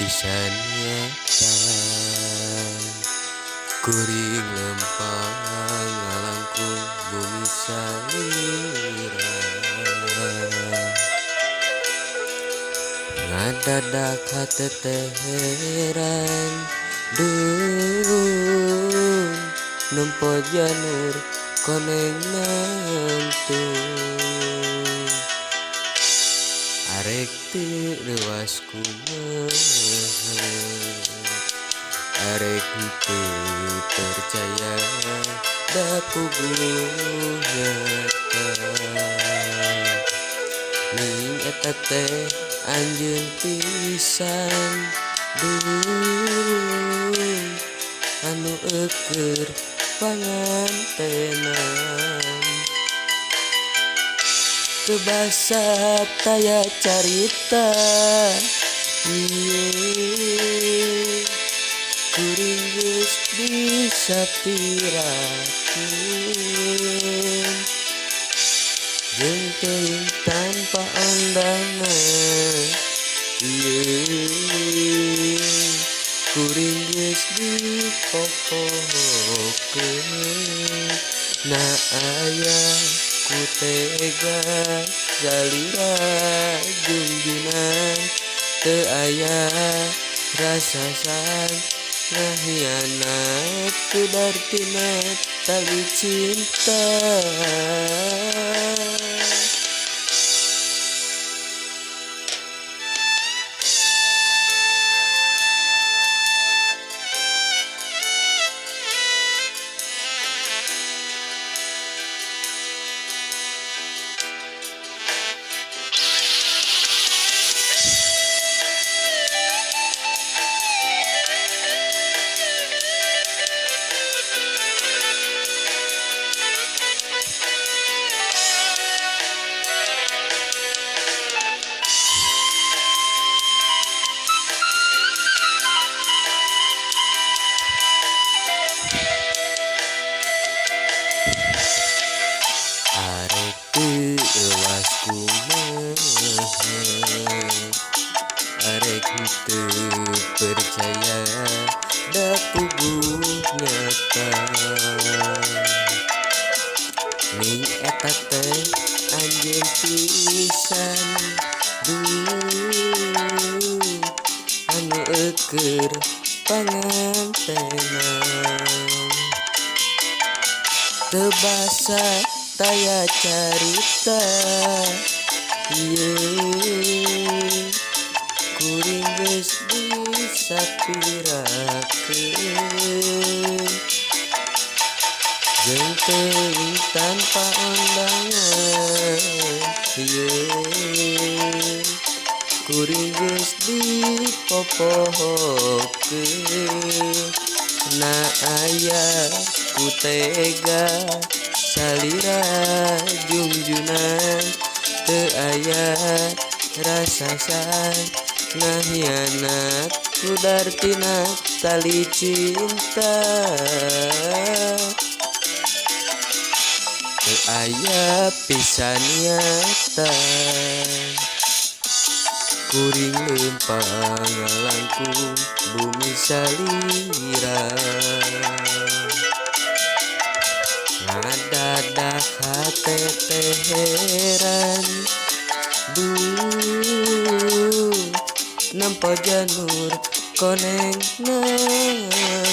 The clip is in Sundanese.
pisan niatan. Kuring lempang ngalangkung bumi salira. Ngadadak hate teh heran, duh nempo janur koneng nangtung. Arek teu leuwas kumaha, arek teu percaya da puguh nyata. Ning eta teh anjeun pisan, duh anu eueuh pangantenan. Teu basa taya carita ieu, kuring geus disapirakeun. Jeung teuing tanpa ondangan ieu, kuring geus dipopohokeun. Na aya ku tega salira jungjunan, teu aya rasa sang ngahianat pudar tina tali cinta. Arek teu leuwas kumaha, arek teu percaya da puguh nyata. Ning eta teh anjeun pisan, duh anu eueuh pangantenan. Teu basa taya carita ieu, kuring geus disapirakeun. Jeung teuing tanpa ondangan ieu, kuring geus dipopohokeun. Na aya ku tega salira jungjunan, teu aya rasa sang ngahianat pudar tina tali cinta. Teu aya pisan niatan, kuring lempang ngalangkung bumi salira. Ngadadak hate teh heran, duh nempo janur koneng nangtung.